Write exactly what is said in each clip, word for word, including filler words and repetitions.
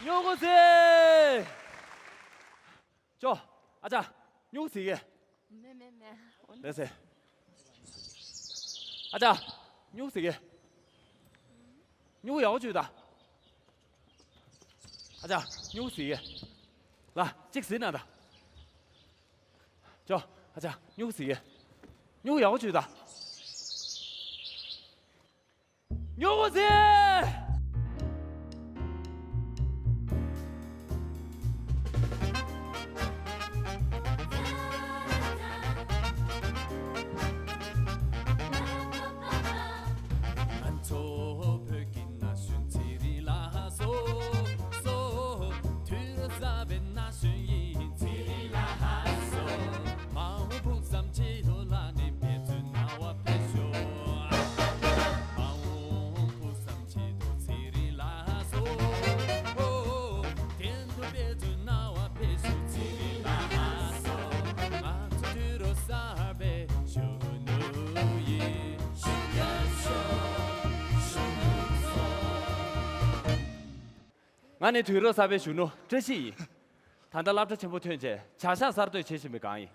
སྨྱུ་གུ་བརྫིས། ཅོ། ཨ་ཅག་སྨྱུ་གུ་བརྫིས་གི། མེད་མེད་མེད། ལགས་སེ། ཨ་ཅག་སྨྱུ་གུ་བརྫིས་གི། སྨྱུ་གུ་ཡག་པོ་བྱོས་དང་། ཨ་ཅག་སྨྱུ་གུ་བརྫིས་གི། ལ་གཅིག་བརྫིས་ན་དང་། ཅོ། ཨ་ཅག་སྨྱུ་གུ་བརྫིས་གི། སྨྱུ་གུ་ཡག་པོ་བྱོས་དང་། སྨྱུ་གུ་བརྫིས། ང་ཚོ་བོད་ཀྱི་ན་གཞོན་ཚེ་རིང་ལགས་སོ། སོ། དུས་རབས་གསར་པའི་ན་གཞོན་ཡིན། ཚེ་རིང་ལགས་སོ། མ་འོངས་ཕུགས་བསམ་ཆེད་དུ་ལ་ནི་འབད་བརྩོན་གནང་བ་ཕེབས་ཤོག་མ་འོངས་ཕུགས་བསམ་ཆེད་དུ་ཚེ་རིང་ལགས་སོ། ཨོ། གཏན་དུ་འབད་བརྩོན་གནང་བ་ཕེབས་ཤོག་ཚེ་རིང་ལགས་སོ། ང་ཚོ་དུས་རབས་གསར་པའི་གཞོན་ནུ་ཡིན། ང་ནི་དུས་རབས་གསར་པའི་གཞོན་ནུ་བཀྲ་ཤིས་ཡིན། ད་ལྟ་སློབ་གྲྭ་ཆེན་པོ་ཐོན་རྗེས་བྱ་གཞག་གསར་གཏོད་བྱེད་བཞིན་པའི་སྒང་ཡིན།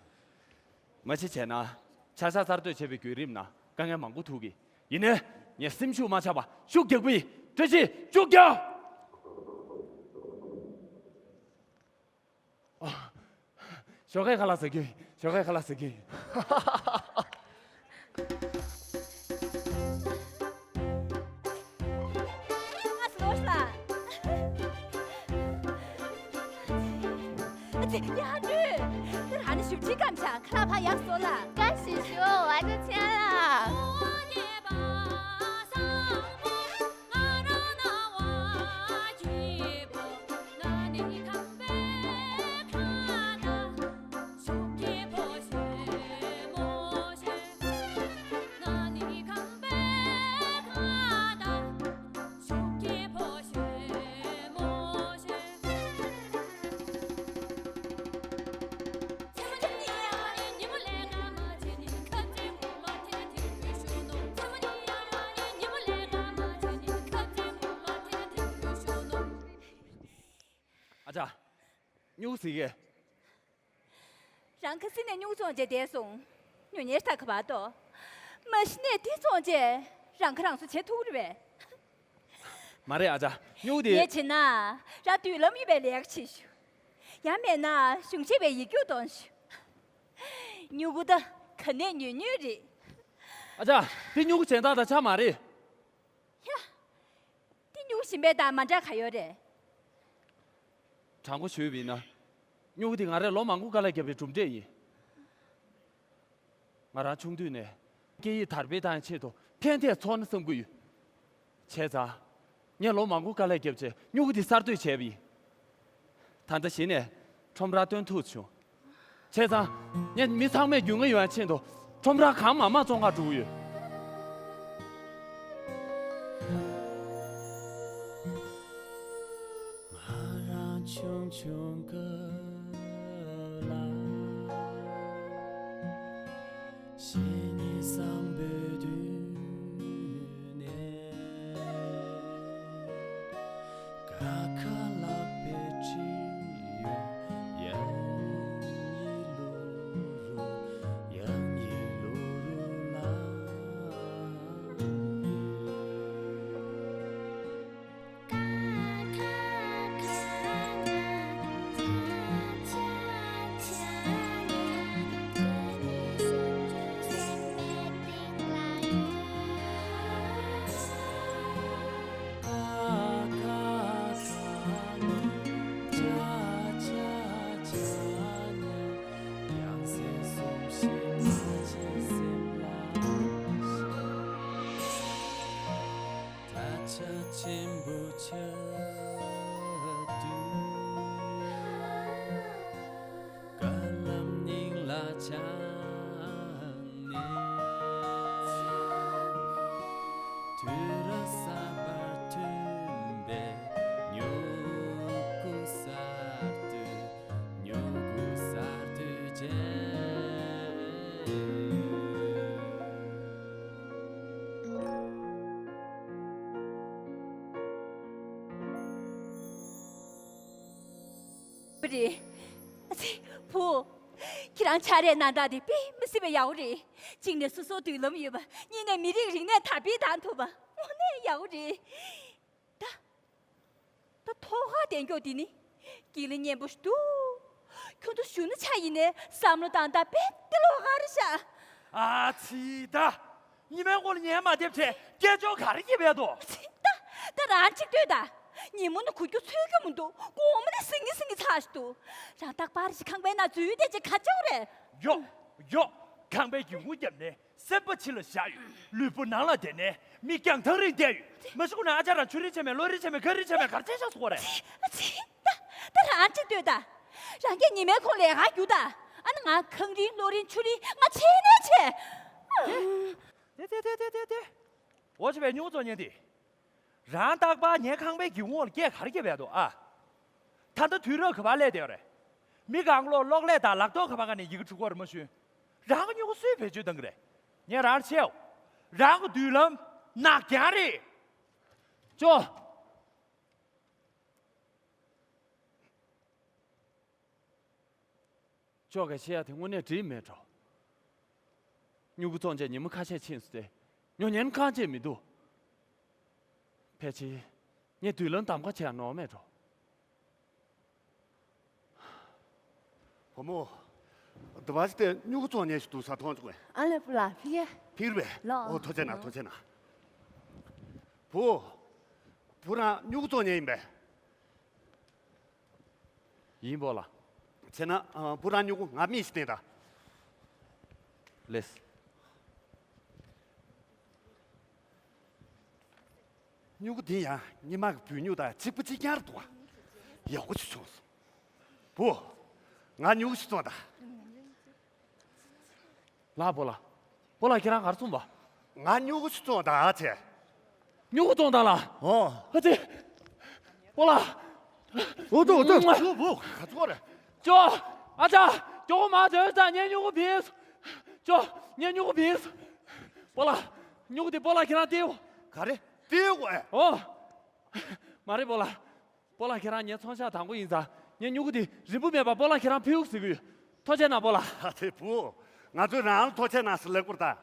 མ་གཞི་བྱས་ན། བྱ་གཞག་གསར་གཏོད་བྱེད་པའི་བརྒྱུད་རིམ་ནང་དཀའ་ངལ་མང་པོ་ཐུག་གི། ཡིན་ནའི་ངས་སེམས་ཤུགས་མ་ཆག་པར་ཤུགས་རྒྱག་པ་ཡིན། བཀྲ་ཤིས་ཤུགས་རྒྱག་ཨ། ཞོགས་ཀས་ཁ་ལག་ཟ་རྒྱུ་ཡིན། ཞོགས་ཀས་ཁ་ལག་ཟ་རྒྱུ་ཡིན། ཨ་ཙི། ཡ་ནུ། ད་ཧ་ནི་ཞུ་ཅི་ཀམ་ཆ་ཁ་ལག་ཕ་ཡག་སོ་ལ། ཀ་ཤི་ཤོ་བ་ད་ཆེ་ལ། ཨ་ཅག་སྨྱུ་གུ་བརྫིས་གི། རང་ཁ་སེང་ནས་སྨྱུ་གུ་བཙོང་བྱས་བསྡད་སོང་། ཉོ་ཉེར་ཐག་ག་བར་དོ། མ་གཞི་ནས་འདི་བཙོང་བྱས་རང་ཁ་རང་གསོ་བྱེད་ཐུབ་རེད་པས། མ་རེད་ཨ་ཅག་སྨྱུ་གུ་དེ། ངས་བྱེད་ན་རང་མདུན་ལམ་ཡོད་པའི་ལས་ཀ་བྱེད་ཤོག་ཡང་མེད་ན་གཞུང་ཆེ་བའི་ཡིག་རྒྱུགས་གཏོང་ཤོག་སྨྱུ་གུ་ད་ག་ནས་ཉོས་ཉོས་རེད། ཨ་ཅག་འདི་སྨྱུ་གུ་གཞན་དག་དང་ཆ་མ་རེད། ཡ། འདི་སྨྱུ་གུ་གཞན་པའི་དང་མ་འདྲ་ག་ཡོད་རེད། དྲང་པོ་ཞུས་པ་ཡིན་ན། སྨྱུ་གུ་འདི་ང་རས་ལོ་མང་པོ་དཀའ་ལས་བརྒྱབ་པའི་གྲུབ་འབྲས་ཡིན། ང་རང་ཆུང་དུས་ནས་སྐད་ཡིག་དར་སྤེལ་གཏང་ཆེད་དུ་ཕན་ཐེགས་ཚོར་ན་བསམ་གྱི་ཡོད། བྱས་ཙང་། ངས་ལོ་མང་པོ་དཀའ་ལས་བརྒྱབ་རྗེས་སྨྱུ་གུ་འདི་གསར་གཏོད་བྱས་པ་ཡིན། ད་ལྟ་གཞི་ནས་ཁྲོམ་རར་སྟོན་ཐུབ་བྱུང་། བྱས་ཙང་། ངས་མི་ཚང་མས་རྒྱུས་མངའ་ཡོང་ཡ་ཆེད་དུ་ཁྲོམ་རར་གང་མང་མང་བཙོང་གར་འགྲོ་གི་ཡོད། ང་རང་ཆུང་ཆུང་སྐབས་ལ། གཞས་ཉི་བཟང་པོའི་མདུན་ནས། ཀ་ཁ་ལག་པས་ཁྲིད་ཡོད། ཡང་ཡིན་ལུ་རུ། ཡང་ཡིན་ལུ་རུ་ལ། རེད། ཨ་ཙི། བུ། ཁྱེད་རང་ཕྱག་རས་གནང་སྟངས་དེ་དཔེ་མི་སྲིད་པའི་ཡག་པོ་རེད། གཅིག་ནས་སོ་སོར་མདུན་ལམ་ཡོད་པ། གཉིས་ནས་མི་རིགས་རིག་གནས་དར་སྤེལ་བཏང་ཐུབ་པ། དངོས་གནས་ཡག་པོ་རེད། ད། ད་ཐོག་ཁར་བསྡད་མགྱོགས་དེ་ནི་དཀྱིལ་ལ་སྙན་པོ་ཞིག་འདུག་ཁྱོད་ཚོ་གཞོན་ནུ་ཆ་ཡིན་ནའི་བསམ་བློ་བཏང་སྟངས་དཔེ་ལྟ་ལོག་ག་རེ་ཤག་ཨ་ཙི་ད། ཉི་མའི་འོག་ལ་ཉལ་མ་བསྡད་བྱས་སྐད་ཅོར་ག་རེ་བགྱིས་པས་དོ། ད། ད་རང་གཅིག་ལྟོས་དང་། ཉིན་མོ་ནི་གོ་རྒྱུ་ཚོད་རྒྱུ་མི་འདུག་དགོང་མོ་ནི་ཟིང་ངེ་ཟིང་ངེ་ཚ་ཞིག་འདུག་རང་རྟག་པར་ཞིག་ཁང་པའི་ནང་འཛུལ་བསྡད་ཅིག་ག་ཅོག་རེད། ཡོ། ཡོ། ཁང་པའི་སྒེའུ་ཁུང་བརྒྱབ་ནས་སེམས་པ་ཕྱི་ལ་བཞག་ཡོད། ལུས་པོ་ནང་ལ་བསྡད་ནས་མིག་རྒྱང་ཐག་རིང་བལྟས་ཡོད། མ་གཞི་ཁོ་ན་ཨ་ཅག་རང་ཆུ་རིན་བྱས་མེད་གློག་རིན་བྱས་མེད་ག་རིན་བྱས་མེད་གར་བྱས་བཞག་སོང་བ་རེད། ཨ་ཙི། ཨ་ཙི། ད། ད་རང་གཅིག་ལྟོས་དང་། རང་གིས་ཉི་མའི་ཁོང་ལས་ཀ་རྒྱུགས་དང་། ཨ་ནི་ང་ཁང་རིན་གློག་རིན་ཆུ་རིན་ང་ཆེ་ནས་ཆེ། དེ་དེ་དེ་དེ་དེ་དེ། འོ་ཅི་བས་སྨྱུ་གུ་བཙོང་མཁན་དེ། རང་རྟག་པར་ངའི་ཁང་པའི་སྒེའུ་ཁུང་ལ་སྐད་ག་རེ་བརྒྱབ་ཡོད་འདུག་ཨ། ད་ལྟ་དུས་རབས་ག་པར་སླེབས་བསྡད་ཡོད་རེད། མི་གང་ལོག་གློག་ཀླད་དང་ལག་ཐོགས་ག་པར་ག་ནས་ཡི་གེ་འབྲི་དགོས་རེད་མ་ཞུ། རང་གི་སྨྱུ་གུ་སུས་བེད་སྤྱོད་གཏང་གི་རེད། ངས་རང་ལ་བཤད་འོ། རང་གི་མདུན་ལམ་ནག་རྐྱང་རེད། ཅོ། ཅོག་གིས་བཤད་ཡ་དེ་དངོས་གནས་འགྲིག་མེད་འགྲོ། སྨྱུ་གུ་བཙོང་བྱས་ཉིན་མོ་ཁ་ཤས་ཕྱིན་སོང་སྟེ། ཉོ་མཁན་རྐང་རྗེས་མི་འདུག་ཕལ་ཆེར་ངས་མདུན་ལམ་གདམ་ག་བྱས་ཡ་ནོར་མེད་འགྲོ། བུ་མོ། འདི་བ་ཞིག་སྟེ་སྨྱུ་གུ་བཙོང་མཁན་ཞིག་འདུག་ས་མཐོང་བྱུང་བས། ཨ་ལས་བུ་ལགས་ཕི་གེ། ཕིར་བས། ལོ། ཨོ་ཐུགས་རྗེ་གནང་ཐུགས་རྗེ་གནང་། བུ། བུ་རང་སྨྱུ་གུ་བཙོང་མཁན་ཡིན་པས། ཡིན་པོ་ལགས། བྱས་ན་ཨ། བུ་རང་སྨྱུ་གུ་ང་མིག་ཞིག་བསྟན་དང་། ལེས། སྨྱུ་གུ་འདི་ཡང་ཉི་མ་གི་བུ་སྨྱུ་དང་གཅིག་པ་གཅིག་རྐྱང་རེད་འདུག་ག་ཡག་པོ་ཅིག་བྱུང་སོང་། བུ། ང་སྨྱུ་གུ་ཞིག་བཙོང་དང་། ལགས་སྤོ་ལགས། སྤོ་ལགས་ཁྱེད་རང་ག་རེ་བཙོང་བ། ང་སྨྱུ་གུ་ཞིག་བཙོང་དང་ཨ་ཅེ། སྨྱུ་གུ་བཙོང་དང་ལགས། ཨོ། ཨ་ཙི། སྤོ་ལགས། འོ་ཏོ་འོ་ཏོ། ཨུམ། བུ་བུ་ག་ཚོད་རེད། ཅོ། ཨ་ཅག་ཅོ་མ་བཟོས་ཙང་ངའི་སྨྱུ་གུ་བིས། ཅོ། ངའི་སྨྱུ་གུ་བིས། སྤོ་ལགས། སྨྱུ་གུ་དེ་སྤོ་ལགས་ཁྱེད་རང་སྟེར་ཡོང་། ག་རེ་སྟེར་དགོས། ཨོ། མ་རེད་སྤོ་ལགས། སྤོ་ལགས་ཁྱེད་རང་ངའི་ཚོང་ཤག་དང་པོ་ཡིན་ཙང་ངའི་སྨྱུ་གུ་དེ་རིན་པོ་མེད་པ་སྤོ་ལགས་ཁྱེད་རང་ཕུལ་ཟེར་གི་ཡོད། ཐུགས་རྗེ་གནང་སྤོ་ལགས། ཨ་ཙི་བུ། ང་ཚོས་རང་ལ་ཐུགས་རྗེ་གནང་ཟེར་ལབ་དགོས་རེད་ད།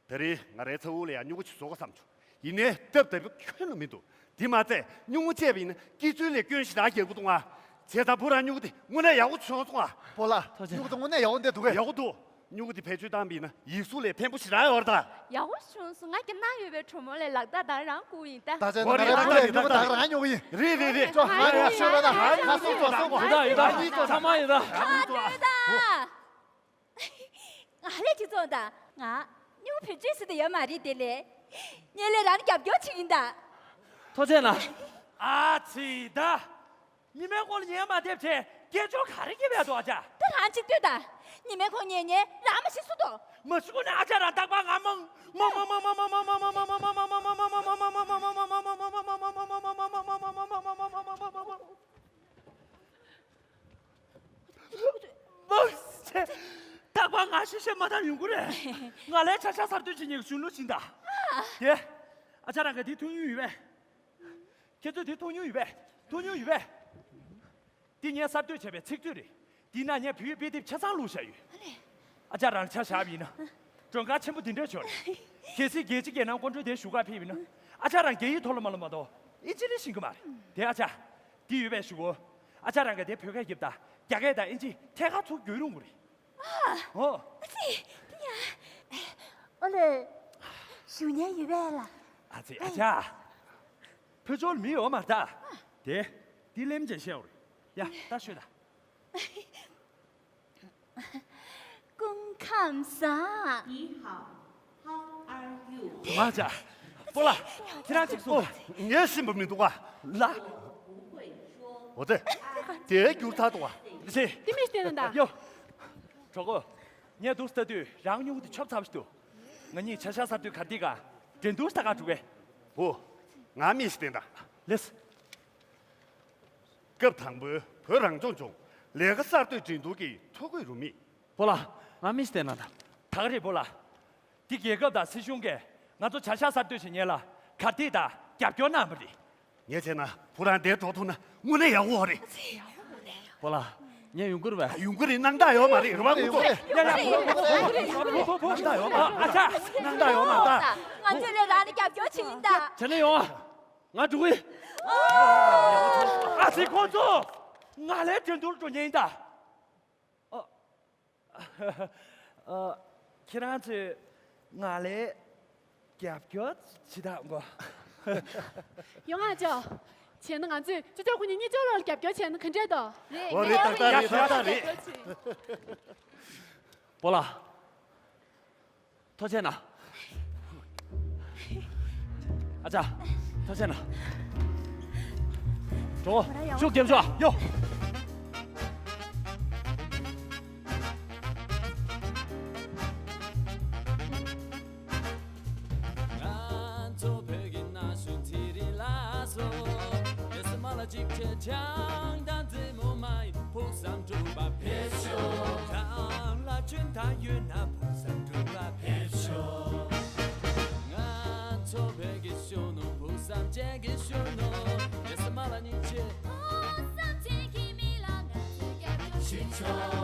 ད་རེས་ང་རའི་ཚ་བོ་ལ་ཡང་སྨྱུ་གུ་ཅིག་བཟོ་དགོས་བསམ་བྱུང་། ཡིན་ནའི་སྟབས་བདེ་པོ་ཁྱོན་ནས་མི་འདུག་དེ་མ་ཚད་སྨྱུ་གུ་བཅད་པ་ཡིན་ན་སྐྱེ་ཚུལ་ལས་སྐྱོན་ཞེ་དྲག་རྒྱག་གི་འདུག་ཨ། བྱས་ཙང་བུ་རང་སྨྱུ་གུ་དེ་དངོས་གནས་ཡག་པོ་བྱུང་སོང་ཨ། སྤོ་ལགས། ཐུགས་རྗེ། སྨྱུ་གུ་དེ་དངོས་གནས་ཡག་པོ་འདུག་གས། ཡག་པོ་འདུག་སྨྱུ་གུ་དེ་བེད་སྤྱོད་བཏང་བ་ཡིན་ན་ཡིག་གཟུགས་ལ་ཕན་པོ་ཞེ་དྲག་ཡོད་རེད་ད། ཡག་པོ་བྱུང་སོང་། ང་རྒྱ་ནག་ཡོད་པའི་གྲོགས་མོ་ལས་ལག་རྟགས་དང་རང་བསྐུར་ཡིན་ད། ད་ཆ་ང་རའི་བུ་ལས་སྨྱུ་གུ་དག་རང་ཉོ་གི་ཡིན། རེད་རེད་རེད། ཅོ་ང་ཉོ་ཤོར་བ་ད་ང་ཚོ་ཚོ་སོང་གོ། ཡོད་ད་ཡོད་ད། ཚང་མ་ཡོད་ད། ཨ་ལས་ཅི་བཙོང་ད། ང་སྨྱུ་གུ་བེད་སྤྱོད་ཟེར་དེ་ཡོད་མ་རེད་དེ་ལས། ངས་ལས་རང་རྒྱབ་སྐྱོར་བྱེད་ཀྱིན་ད། ཐུགས་རྗེ་གནང་། ཨ་ཙི་ད། ཉི་མའི་འོག་ལ་ཉལ་མ་བསྡད་བྱས་སྐད་ཅོར་ག་རེ་བགྱིས་པས་འདུག་ཨ་ཅག་ད་རང་གཅིག་ལྟོས་ད། ཉི་མའི་ཁོང་ཉལ་ཉལ་རང་མ་ཤི་སུ་དོ། མ་ཤི་ཁོ་ནས་ཨ་ཅག་རང་རྟག་པར་ང་མང་མང་མང་། མ་ཤི་ཆེ། རྟག་པར་ང་ཤི་ཤེས་མ་ཐག་ཡོང་གི་རེད། ང་ལས་ཆ་ཤ་གསར་གཏོད་བྱེད་མཁན་གཞོན་ནུ་ཞིག་ད། དེ། ཨ་ཅག་རང་ག་དེ་ཐུག་མྱོང་ཡོད་པས། ཁྱེད་ཚོས་དེ་མཐོང་མྱོང་ཡོད་པས། མཐོང་མྱོང་ཡོད་པས། འདི་ངས་གསར་གཏོད་བྱས་པའི་ཚིག་མཛོད་རེད། འདི་ན་ངས་བོད་ཡིག་དཔེ་དེབ་ཆ་ཚང་བླུགས་བཞག་ཡོད། ཨ་ཅག་རང་ཆ་བཞག་པ་ཡིན་ན། མགྲོན་ཁང་ཆེན་པོ་འདི་འདྲ་ཞིག་རེད། གལ་སྲིད་རྒྱལ་སྤྱི་རྒྱལ་ནང་སྐུ་མགྲོན་དེ་བཞུགས་གར་ཕེབས་པ་ཡིན་ན། ཨ་ཅག་རང་རྒྱ་ཡིག་ཐོག་ལ་མ་ལབ་མ་གཏོགས་ཨིན་ཇི་ནི་ཤེས་ཀྱི་མ་རེད། དེ་ཨ་ཅག་འདི་ཡོད་པས་ཞུ་གོ། ཨ་ཅག་རང་གིས་དེ་བོད་སྐད་རྒྱབ་དང་རྒྱ་སྐད་དང་ཨིན་ཇི་ཐད་ཀར་ཚུར་བསྒྱུར་ཡོང་གི་རེད། ཨ། ཨོ། ཨ་ཙི། འདི་ཡ། ཨོ་ལེ། ཞུ་མཁན་ཡོད་པས་ལ། ཨ་ཙི་ཨ་ཅག་ཕུ་ཅོལ་མི་ཡོད་མ་རེད་ད། དེ། འདི་ལེམ་ཅན་ཤེས་འོ་རེད། ཡ་ད་ཤོད་ད། སྐུ་ཁམས་བཟང་། 你好，How are you? མ་ཅག་སྤོ་ལགས། ཁྱེད་རང་ཅིག་གསུངས། ངས་ཤེས་པ་མི་འདུག་ག་ལ། འོ་དེ། དེ་བསྒྱུར་ཚར་འདུག་ག་ཅེ། དེ་མི་ཤེས་ན་ད། ཡོ། གྲོགས་པོ། ངས་འདུག་ལྟ་དུས་རང་སྨྱུ་གུ་དེ་ཆོབ་ཚ་པོ་ཞིག་འདུག་ང་གཉིས་ཆ་ཤ་གསར་གཏོད་གར་སྟེགས་སྒང་འགྲན་བསྡུར་ལྟ་ག་འགྲོ་གས། འོ། ང་མིག་ཞིག་བསྟན་དང་། ལེས། སྐབས་དང་པོའི་བོད་རང་སྐྱོང་ལྗོངས་ལས་ཀ་གསར་གཏོད་འགྲན་བསྡུར་གྱི་ཐོ་འགོད་རུ་མིས། སྤོ་ལགས། ང་མིག་ཞིག་བསྟན་དང་ད། ད་ག་རེད་སྤོ་ལགས། འདི་རྒྱལ་ཁབ་དང་སྲིད་གཞུང་གིས་ང་ཚོ་བྱ་གཞག་གསར་གཏོད་བྱེད་མཁན་ལ་གར་སྟེགས་དང་རྒྱབ་སྐྱོར་གནང་བ་རེད། ངས་བྱས་ན་བུ་རང་འདིར་འགྲོ་ཐུབ་ན་དངོས་གནས་ཡག་པོ་རེད། སྤོ་ལགས། ངས་ཡོང་གི་རེད་པས། ཡོང་གི་རེད། སྣང་དག་ཡོད་མ་རེད། རེད་པ། ཁོང་ཚོ། ཡ་ཡ། སྣང་དག་ཡོད་མ་རེད། ཨ་ཅག་སྣང་དག་ཡོད་མ་རེད། ང་ཚོས་ལས་རང་ནས་རྒྱབ་སྐྱོར་བྱེད་ཡིན་ད། བྱས་ན་ཡོང་ཨ། ང་འགྲོ་གི་ཡིན། ཨ་ཙི། ཁོང་ཚོ། ང་ལས་དེ་འདུར་འགྲོ་ཉེན་ཡིན་ད། ཨ། ཨ། ཁྱེད་རང་ཚོས་ང་ལ་རྒྱབ་སྐྱོར་བྱེད་དང་གོ། ཡོང་ཨ་ཅོ། བྱས་ན་ང་ཚོས་ཅོ་ཅོ་ཁོ་གཉིས་གཉིས་ཅོ་ལོ་ལ་རྒྱབ་སྐྱོར་བྱས་ན་ག་འདྲས་འདུག་རེད། འོ་རེད། ཏག་ཏག་རེད། ཏག་ཏག་རེད། སྤོ་ལགས། ཐུགས་རྗེ་གནང་། ཨ་ཅག་ཐུགས་རྗེ་གནང་། འགྲོ། ཤུགས་རྒྱབ་ཤོག་ཡོ། ང་ཚོ་བོད་ཀྱི་ན་གཞོན་ཚེ་རིང་ལགས་སོ། རེས་མ་ལ་གཅིག་བྱས་ཆང་དང་རྩེད་མོ་མ་ཡིན། ཕུགས་བསམ་འགྲུབ་པ་ཕེབས་ཤོག་ཁྱེད་རང་ལ་འཇོན་ཐང་ཡོད་ན་ཕུགས་བསམ་འགྲུབ་པ་ཕེབས་ཤོག་ང་ཚོ་བོད་ཀྱི་གཞོན་ནུ་ཕུགས་བསམ་ཅན་གྱི་གཞོན་ནུ། རེས་མ་ལ་སྙིང་རྗེ། ཕུགས་བསམ་ཅན་གྱི་མི་ལ་ང་ཚོས་རྒྱབ་སྐྱོར་ཞུ་ཆོག